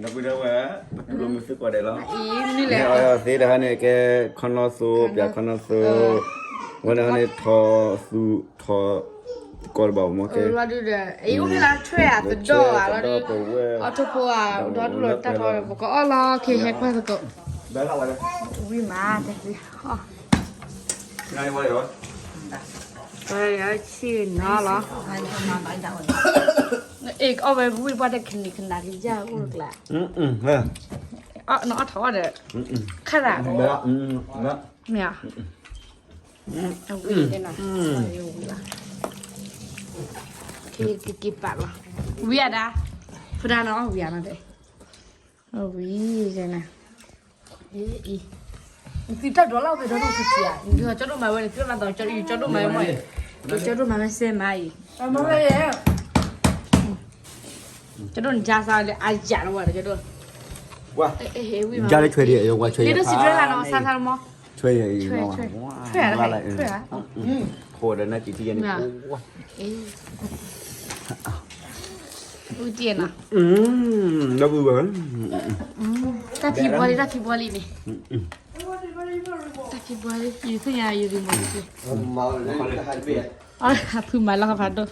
နကွၢ်ဒီးဝဲ ပတူၢ်လိာ်မုာ်သုကိးဂၤဒဲးလီၤ. အံၤနုၤလဲၣ်, သ့တဟါန့ၣ် ကဲခီနီၢ်သိ, ပၠးခီနီၢ်သိ, ဝဲန့ၣ်ဟါန့ၣ် ထီၣ်သူ, ထီၣ်ကီၢ်တဘၣ်မ့ၢ်ကဲ, လီၤဒုဒီး အံၤအိၣ်ဖဲလၢထွဲဧါ, သဒီၣ်ဧါ, လီၤဒု, အီၣ်ထိၣ်ဖိဧါ, ဒီဒူၣ်လီၤတၢ်ထီၣ် ပကအီၣ်လီၤ, ကဟဲကွၢ်သကိး, ဝံၤမး, ဆ့ၣ်နီၤလီၤ, အီၣ်ဝဲဝံၤပှၤတခနံၣ်ခနၤလံယၢ်အိၣ်တကျါ, နအီၣ်ထီၣ်ဒီး, ခါသး, မ့ၢ်ဧါ, အဝံၤ, က့ၤပာ်လီၤ, ဝံၤအဒၣ်, ဖုဒါနီၤ ဝံၤအနီၤဒဲး, ဝံၤ, သုတၢ်ဒိးလၢဖဲဒီဒိၣ်ဖုထံဧါ, ကၠီဒိၣ်မၤဝဲန့ၣ် သုတၢ်မၤသီကၠီဒိၣ်မၤဝဲမ့ၢ်, ကၠီဒိၣ်မၤဝဲစဲမၤအံၤ, ကၠီဒိၣ်နကၢ်စၢ်လၢအယၣ်လီၤဝဲဒီးကၠီဒိၣ်, ကၢ်လၢထွဲဒံး ဝဲထွဲ, လ့ဒိၣ်စံးထွဲလၢနီၤ ဆါဆါလီၤမီၤ, ထွဲ, ထွဲ, ထွဲ, ဝံၤတ့ၢ်နီၤ, တၢ်ဖံးဘီလံ တၢ်ဖံးဘီလံန့ၣ်, တၢ်ဖံးဘီလံ ယသ့ၣ်ညါယသ့ၣ်မီၤ, ဖုမၤလီၤဖးဒိၣ်,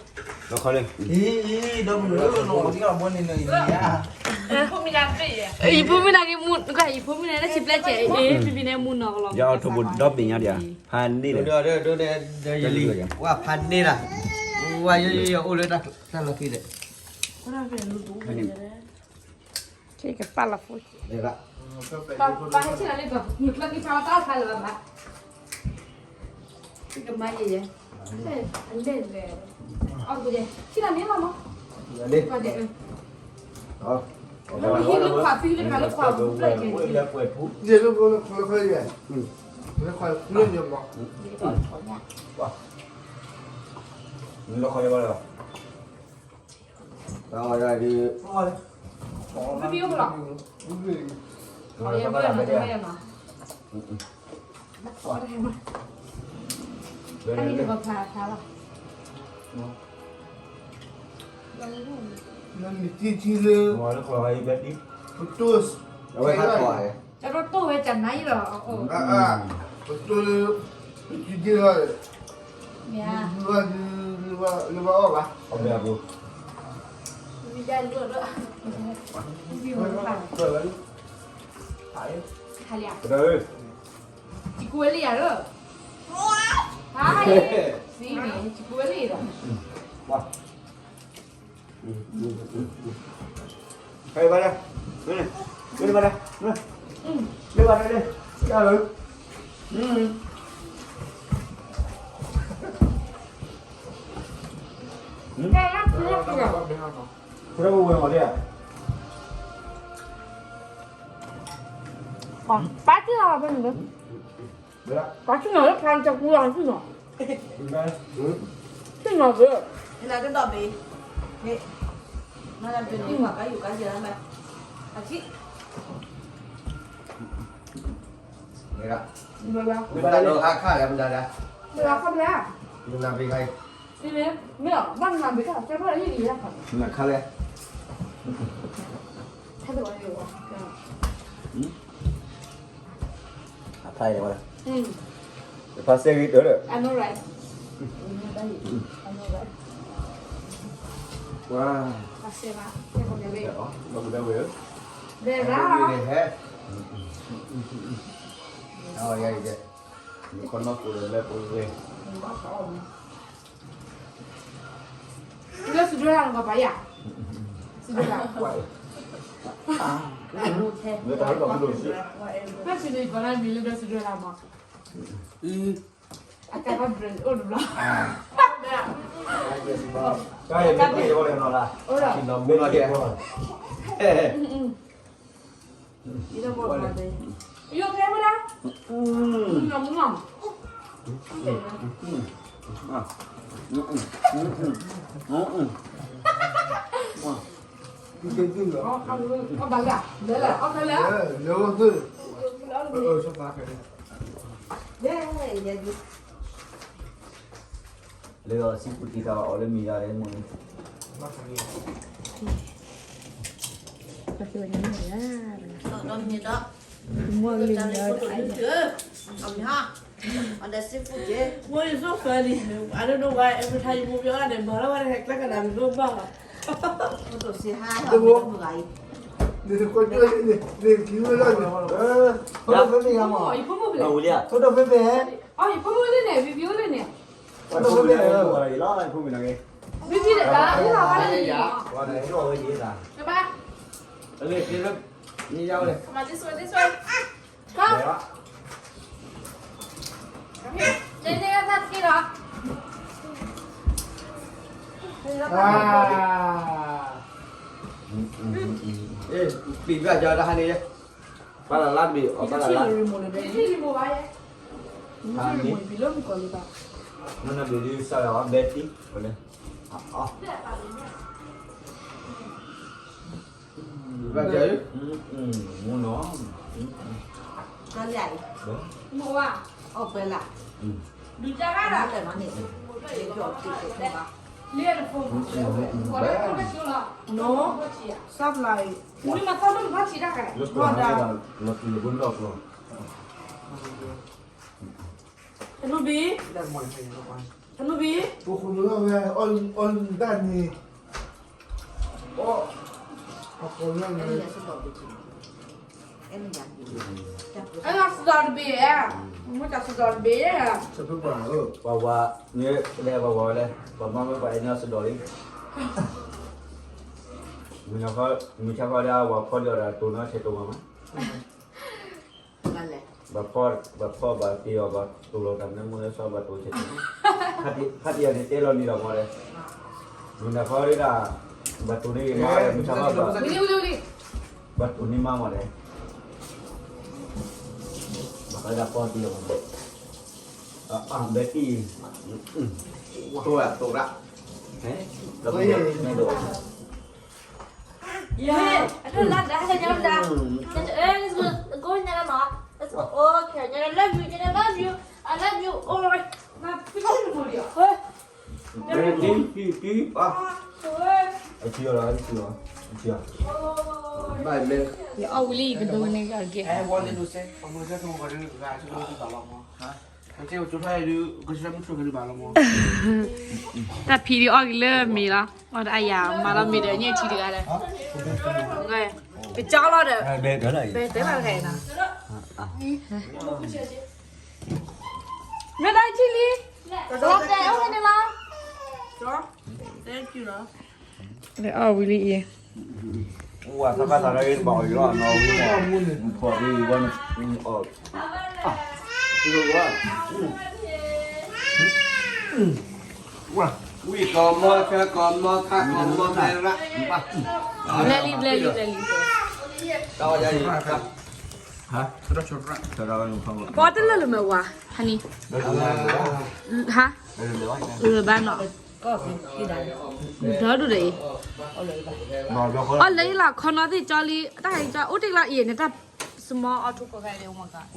ယဖိမုၣ်န့ၣ်က့ၤမူ, ယဖိမုၣ်န့ၣ် တၢ်စံးပျဲကဲ, ဖံဖံန့ၣ်မူနီၤကလီၤ, ယအီၣ်ထိၣ်ဖိဒီဘ့ၣ်ညါဒံး, ဖးန့ၢ်ဒီး, ဝဲဖးန့ၢ်လီၤ, ဝဲယိယိယိအိၣ်လၢတၢ်လီၢ်ခံဒီး, ကပာ်လီၤဖိ, ပဟဲဆ့ၣ်လီၤလံ, မုၢ်ကျၢၢ်က့ၤဖးလီၤတၢ်ဖးလၢၤဘၣ်, ကမၤယဲယဲ, အလဲၣ်လဲၣ်, အီၣ်တကဲ, ဆ့ၣ်လီၤန့ၣ်လီၤမီၤ, လၢခွးသံလၢခါလၢခွးပူၤကျၢၢ်ကဲ, လၢခွးလၢယဲမီၤ, လၢခွးလၢ, မ့ၢ်ဘံၣ်အိၣ်လီၤ, အန့ၣ်တကဖးဖးလီၤ, လၢမ့ၢ်တံထံလၢ, ပတိၢ်, အဝဲဟးထီၣ်, ကတိၢ်တိၢ်ဝဲကနါအံၤလီၤ, ပတိၢ်လၢ, ပတံထံလီၤ, လၢဘၣ်အီၣ်ဘၣ်, ယကူဝဲလံယၤလၢ, ဟါ, စံးန့ၣ် ယကူဝဲလံဒီး, ဖဲဘၣ်ဒၣ်, ဖဲဘၣ်ဒၣ်, ဖဲဘၣ်ဒၣ်, ဖဲဘၣ်ဒၣ်, ဖဲဘၣ်ဝဲမၤဒၣ်, ပာ်တံၢ်နီၤလၢဖျါတကူလီၤ, တံၢ်နီၤ, တံၢ်နီၤဘၣ်, နကဒီးဘ့ၣ်, နကဒီးဘ့ၣ်မၤကါယူၤကါယဲလီၤမး, အထံၣ်, မ့ၢ်ဒၣ်, မ့ၢ်ဒၣ်ဒီးဟါခါလဲၣ်, မ့ၢ်ဒၣ်, မ့ၢ်ဒၣ်ခီဖျိ, မ့ၢ်ဘၣ်နၤဘ့ၣ်ခါ, မ့ၢ်ဘၣ်နၤဘ့ၣ်ခါ, နခါလဲၣ်, အဖျါအံၤဝဲ, တဖၣ်စဲဂ့ၤတၢၢ်ဒီး, ဝါ, ဒီပုၢ်ဒီဝဲၢ်ဧၢ, ဒီပုၢ်ဒီဝဲၢ်ဧၢ, ဟဲ, အဝဲယၤအံၤ, ခီနီၢ်ကိးဒီးလၢပဂဲၤ လၢစူဒိၣ်လၢ်နကပၤယၤ, စူဒိၣ်လၢ်, လၢတၢ်ဟဲကီၢ်ဖုဒိၣ်စ့, ဖဲစူဒိၣ်ကီၢ်လၢမံၤလၢဒီစူဒိၣ်လၢ်မး, အတၢ်ကဘျၢၣ်အိၣ်တဘျီ, တၢ်ဟဲကီၢ်ဖုဒိၣ်လၢ်နီၤလၢ, ယိၣ်ဖဲမုၢ်လၢ်, မုၢ်လၢ်, အီၣ်ဘၣ်လၢ, လၢလၢ, အီၣ်ဖဲလၢ, လၢ, လၢအီၣ်စံၣ်ပူၤတံၢ်တၢ်အီၣ်လၢမံၤဒၣ်လဲၣ်မ့ၢ်, ဘၣ်ဆၣ်န့ၣ်, ဒီးက့ၤဝဲညါန့ၣ်, ဒီးမ့ၢ်ဒီး, မ့ၢ်လံ, အမ့ၢ်ဟါ, အဒီး seafood က့, Why you so funny? I don't know why every time you move your arm, မၤလီၤဝဲဒၣ်ဟဲကျဲကနၣ်မ့ၢ်ဘၣ်, ဒီး say hi ဟါ, ဒီး Photo ဖဲဖဲ, အီၤ ယဖိမုၣ်လၢန့ၣ်, video လၢန့ၣ်, Photo ဖဲဖဲ, လီၤ ယဖိမုၣ်န့ၣ်, video လၢန့ၣ်, ဘၣ်, နံၤယါဝဲ, က, န့ၣ် န့ၣ် တၢ်တက့ၢ်လီၤ, ပံၤဘၣ်ကီတဟါန့ၣ်, ပၢ်လၢ်လၢ်တဘ့ၣ်, အီၣ်ပၢ်လၢ်လၢ်, ဟါန့ၣ်, နနဘ့ၣ်ဒုးစၢ်လီၤ Betty ဝဲန့ၣ်, အီၣ် ဘၣ်ကဲ, မူနီၤ, ကလၢ်အံၤ, မဝါ, အီၣ်ပၢ်လၢ်, ဒုးကလၢ်လၢ်, လၢတဖိ, နီၤ, စၢ်ပျၢ်အံၤ, လၢတဖိ, လၢတဖိ, တနူဘံၣ်, တနူဘံၣ်, ပဃိလီၤဝဲ, အီၣ်ဒၣ်န့ၣ်, အဃိလီၤဝဲ, အဲၣ်စဒီးတဘ့ၣ်, မ့ၢ်တၢ်စဒီးတဘ့ၣ်, ပှၤဝၤ, န့ၣ်လဲၤပှၤဝၤလဲၣ်, ပှၤမါမ့ၢ်ပှၤအဲၣ်န့ၢ်အီၤစဒီးလံ, မုၢ်ဆါခီဒၣ်ဝၤဖီၣ်ဒီးအီၤဒီးတိၢ်နီၣ်ဆဲးတိၢ်မးမး ဘၣ်ဖီၣ်, ဘၣ်ဖီၣ်ဘၣ်တ့အီၤ ဘၣ်တိၢ်လီၤတၢ်မနုၤမနုၤလၢစီၤဘၣ်တိၢ်ဆဲး, ဖးတံၢ်အီၤန့ၣ်တဲလီၤန့ၢ်လီၤမးဒီး, မုၢ်နၤခီဒၣ်, ဘၣ်တိၢ်န့ၢ်ဂ့ၤမးဒီး မုၢ်ဆါခီဘၣ်, ဘၣ်တိၢ်န့ၢ်မးမးဒီး, ဘၣ်ဃးဒၣ်ဖီၣ်တ့အီၤမး, အဘဲတံၢ်, တိၢ်ရၣ်တိၢ်ရၣ်, လၢမဲာ်ဒိၣ် Yeah, I don't like that. I don't like that. Let's go, go in there, Mama. Let's go. Oh, okay. I love you. I love you. I love you. All right. Now, put on the video. Hey. တီတီတီပၢ်, အထံအီၤလီၤ အထံအီၤ, အထံအီၤ, ယအီၣ်ဝံၤလံ ယကဒိးန့ၢ်က့ၤ, တၢ်ဖံးဒုးအီၣ်က့ၤလၢမ့ၤလီၤ, အီၣ်ဒီးအယၤ မၤလီၤမ့ၤဒီးညၣ်ထံတဂၤဒီး, ကကၠီလီၤဒီး, ဘဲတဲလီၤတဂၤအံၤနီၤ, မ့ၢ်ဒၣ်ထံလံ, လီၤတဲအီၣ်ဖဲန့ၣ်လီၤ, အီၣ်ဝံၤလံအံၤ, ဝၤသးဘၣ်သးရၣ်ဂ့ၤတဘၣ်အီၤအံၤလီၤ, နီၣ်ဝံၤမီၢ်, မူဖီၣ်ရံဝဲန့ၣ်, အီၣ်, ဝံၣ်ကီၢ်မီၢ် ဆၢကီၢ်မီၢ် ခါကီၢ်မီၢ် မဲရၣ်, ဘျဲၣ်လံ ဘျဲၣ်လံ ဘျဲၣ်လံ, တၢ်ဝဲယၤအံၤ, ပီတလၢာ်လၢမဲာ်ဝၤ, ဟါန့ၣ်, ဟါ, ဘၣ်နီၤ, ဒီဒူၣ်ဒီးအံၤ, အီၣ်လၢအံၤလီၤ ခီနီသ့ၣ်ကၠီလံ, တၢ်ဟဲကၠီအိၣ်တ့ၢ်လီၤအံၤန့ၣ် တၢ် small auto ကီၢ်ခဲအံၤ ဒီ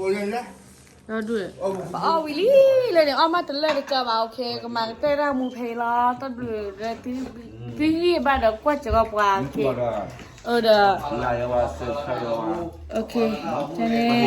ဒူၣ်, ပအီၣ်ဝံၤလံ, လၢန့ၣ် အီၣ်မးတလၢာ်တကၢဘၣ်, အခဲ ကမၤကတၢၢ်တၢ်မူဖဲအံၤလီၤ, တၢ်ဘျုး, သုဟံၣ်ဘၣ်ဒီးကွၢ်စၢၤကီးပှၤ, အဒီး, အခဲ, န့ၣ်